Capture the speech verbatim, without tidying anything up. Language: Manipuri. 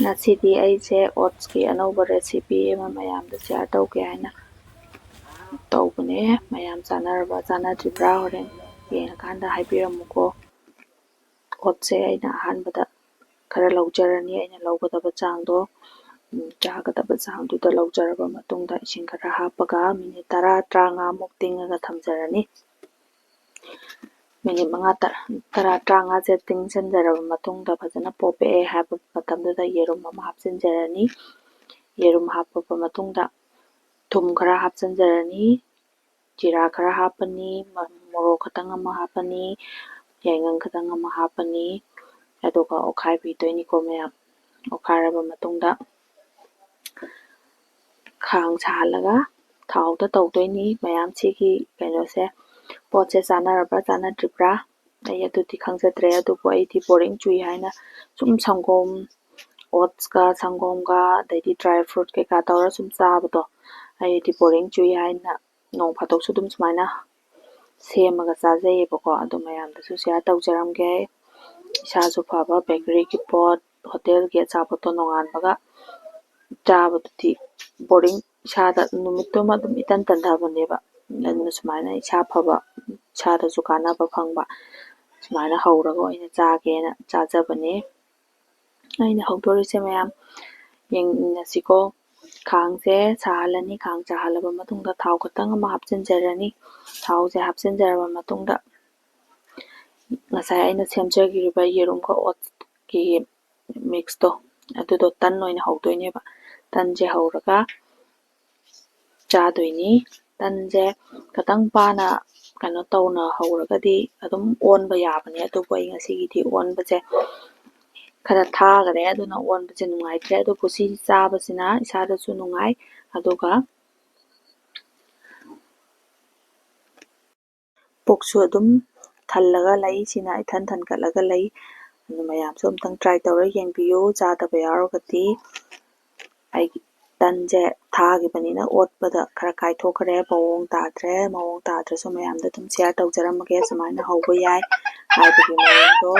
ꯉꯁꯤꯗꯤ ꯑꯩꯁꯦ oats ꯀꯤ ꯑꯅꯧꯕ recipe ꯑꯃ ꯃꯌꯥꯝꯗ share ꯇꯧꯒꯦ ꯍꯥꯏꯅ ꯇꯧꯕꯅꯦ꯫ ꯃꯌꯥꯝ ꯆꯥꯅꯔꯕ꯭ꯔꯥ ꯆꯥꯅꯗ꯭ꯔꯤꯕ꯭ꯔꯥ ꯍꯣꯔꯦꯟ ꯌꯦꯡꯉꯀꯥꯟꯗ ꯍꯥꯏꯕꯤꯔꯝꯃꯨꯀꯣ꯫ Oats ꯁꯦ ꯑꯩꯅ ꯑꯍꯥꯟꯕꯗ ꯈꯔ ꯂꯧꯖꯔꯅꯤ꯫ ꯑꯩꯅ ꯂꯧꯒꯗꯕ ꯆꯥꯡꯗꯣ, ꯎꯝ, ꯆꯥꯒꯗꯕ ꯆꯥꯡꯗꯨꯗ ꯂꯧꯖꯔꯕ ꯃꯇꯨꯡꯗ ꯏꯁꯤꯡ ꯈꯔ ꯍꯥꯞꯄꯒ minute ꯇꯔꯥ, ꯇꯔꯥꯃꯉꯥꯃꯨꯛ ꯇꯤꯡꯉꯒ ꯊꯝꯖꯔꯅꯤ꯫ Minute ꯃꯉꯥ, ꯇꯔꯥ, ꯇꯔꯥ, ꯇꯔꯥꯃꯉꯥꯁꯦ ꯇꯤꯡꯁꯤꯟꯖꯔꯕ ꯃꯇꯨꯡꯗ ꯐꯖꯅ ꯄꯣꯞꯄꯛꯑꯦ ꯍꯥꯏꯕ ꯃꯇꯝꯗꯨꯗ ꯌꯦꯔꯨꯝ ꯑꯃ ꯍꯥꯞꯆꯤꯟꯖꯔꯅꯤ꯫ ꯌꯦꯔꯨꯝ ꯍꯥꯞꯄꯕ ꯃꯇꯨꯡꯗ ꯊꯨꯝ ꯈꯔ ꯍꯥꯞꯆꯤꯟꯖꯔꯅꯤ, ꯖꯤꯔꯥ ꯈꯔ ꯍꯥꯞꯄꯅꯤ, ꯃ-, ꯃꯣꯔꯣꯛ ꯈꯇꯪ ꯑꯃ ꯍꯥꯞꯄꯅꯤ, ꯌꯥꯏꯉꯪ ꯈꯇꯪ ꯑꯃ ꯍꯥꯞꯄꯅꯤ, ꯑꯗꯨꯒ ꯑꯣꯠꯈꯥꯏꯕꯤꯗꯣꯏꯅꯤꯀꯣ ꯃꯌꯥꯝ꯫ ꯑꯣꯠꯈꯥꯏꯔꯕ ꯃꯇꯨꯡꯗ ꯈꯥꯡ ꯁꯥꯍꯜꯂꯒ ꯊꯥꯎꯗ ꯇꯧꯗꯣꯏꯅꯤ ꯃꯌꯥꯝ꯫ ꯁꯤꯒꯤ ꯀꯩꯅꯣꯁꯦ, ꯄꯣꯠꯁꯦ ꯆꯥꯟꯅꯔꯕ꯭ꯔꯥ ꯆꯥꯟꯅꯗ꯭ꯔꯤꯕ꯭ꯔꯥ ꯑꯩ ꯑꯗꯨꯗꯤ ꯈꯪꯖꯗ꯭ꯔꯦ, ꯑꯗꯨꯕꯨ ꯑꯩꯗꯤ boring ꯆꯨꯏ ꯍꯥꯏꯅ ꯁꯨꯝ ꯁꯪꯒꯣꯝ, oats ꯀ ꯁꯪꯒꯣꯝꯒ ꯑꯗꯩꯗꯤ dry fruit ꯀꯩꯀꯥ ꯇꯧꯔ ꯁꯨꯝ ꯆꯥꯕꯗꯣ ꯑꯩꯗꯤ boring ꯆꯨꯏ ꯍꯥꯏꯅ ꯅꯣꯡ ꯐꯥꯗꯣꯛꯁꯨ ꯑꯗꯨꯝ ꯁꯨꯃꯥꯏꯅ ꯁꯦꯝꯃꯒ ꯆꯥꯖꯩꯌꯦꯕꯀꯣ꯫ ꯑꯗꯨ ꯃꯌꯥꯝꯗꯁꯨ share ꯇꯧꯖꯔꯝꯒꯦ꯫ ꯏꯁꯥꯁꯨ ꯐꯕ, bakery ꯒꯤ ꯄꯣꯠ, hotel ꯒꯤ ꯑꯆꯥꯄꯣꯠꯇꯣ ꯅꯣꯡꯉꯥꯟꯕꯒ ꯆꯥꯕꯗꯨꯗꯤ boring, ꯏꯁꯥꯗ ꯅꯨꯃꯤꯠꯇꯨꯃ ꯑꯗꯨꯝ ꯏꯇꯟ ꯇꯟꯊꯕꯅꯦꯕ꯫ ꯑꯗꯨꯅ ꯁꯨꯃꯥꯏꯅ ꯏꯁꯥ ꯐꯕ, ꯏꯁꯥꯗꯁꯨ ꯀꯥꯟꯅꯕ ꯐꯪꯕ, ꯁꯨꯃꯥꯏꯅ ꯍꯧꯔꯒ ꯑꯣꯏꯅ ꯆꯥꯒꯦꯅ ꯆꯥꯖꯕꯅꯦ꯫ ꯑꯩꯅ ꯍꯧꯗꯣꯔꯤꯁꯦ ꯃꯌꯥꯝ ꯌꯦꯡꯃꯤꯟꯅꯁꯤꯀꯣ꯫ ꯈꯥꯡꯁꯦ ꯁꯥꯍꯜꯂꯅꯤ꯫ ꯈꯥꯡ ꯁꯥꯍꯜꯂꯕ ꯃꯇꯨꯡꯗ ꯊꯥꯎ ꯈꯇꯪ ꯑꯃ ꯍꯥꯞꯆꯤꯟꯖꯔꯅꯤ꯫ ꯊꯥꯎꯁꯦ ꯍꯥꯞꯆꯤꯟꯖꯔꯕ ꯃꯇꯨꯡꯗ ꯉꯁꯥꯏ ꯑꯩꯅ ꯁꯦꯝꯖꯈꯤꯕ ꯌꯦꯔꯨꯝꯒ oats ꯀꯤ mix ꯇꯣ, ꯑꯗꯨꯗꯣ ꯇꯟ ꯑꯣꯏꯅ ꯍꯧꯗꯣꯏꯅꯦꯕ꯫ ꯇꯟꯁꯦ ꯍꯧꯔꯒ ꯆꯥꯗꯣꯏꯅꯤ꯫ ꯇꯟꯁꯦ ꯈꯇꯪ ꯄꯥꯅ ꯀꯩꯅꯣ ꯇꯧꯅ ꯍꯧꯔꯒꯗꯤ ꯑꯗꯨꯝ ꯑꯣꯟꯕ ꯌꯥꯕꯅꯦ, ꯑꯗꯨꯕꯨ ꯑꯩ ꯉꯁꯤꯒꯤꯗꯤ ꯑꯣꯟꯕꯁꯦ ꯈꯔ ꯊꯥꯈꯔꯦ, ꯑꯗꯨꯅ ꯑꯣꯟꯕꯁꯦ ꯅꯨꯡꯉꯥꯏꯇ꯭ꯔꯦ꯫ ꯑꯗꯨꯕꯨ ꯁꯤ ꯆꯥꯕꯁꯤꯅ ꯏꯁꯥꯗꯁꯨ ꯅꯨꯡꯉꯥꯏ, ꯑꯗꯨꯒ ꯄꯨꯛꯁꯨ ꯑꯗꯨꯝ ꯊꯜꯂꯒ ꯂꯩ, ꯁꯤꯅ ꯏꯊꯟ ꯊꯟꯒꯠꯂꯒ ꯂꯩ꯫ ꯑꯗꯨ ꯃꯌꯥꯝꯁꯨ ꯑꯝꯇꯪ try ꯇꯧꯔ ꯌꯦꯡꯕꯤꯌꯨ, ꯆꯥꯗꯕ ꯌꯥꯎꯔꯒꯗꯤ꯫ ꯑꯩꯒꯤ ꯇꯟꯁꯦ ꯊꯥꯈꯤꯕꯅꯤꯅ ꯑꯣꯠꯄꯗ ꯈꯔ ꯀꯥꯏꯊꯣꯛꯈ꯭ꯔꯦ, ꯃꯑꯣꯡ ꯇꯥꯗ꯭ꯔꯦ꯫ ꯃꯑꯣꯡ ꯇꯥꯗ꯭ꯔꯁꯨ ꯃꯌꯥꯝꯗ ꯑꯗꯨꯝ share ꯇꯧꯖꯔꯝꯃꯒꯦ, ꯁꯨꯃꯥꯏꯅ ꯍꯧꯕ ꯌꯥꯏ ꯍꯥꯏꯕꯒꯤ ꯃꯑꯣꯡꯗꯣ꯫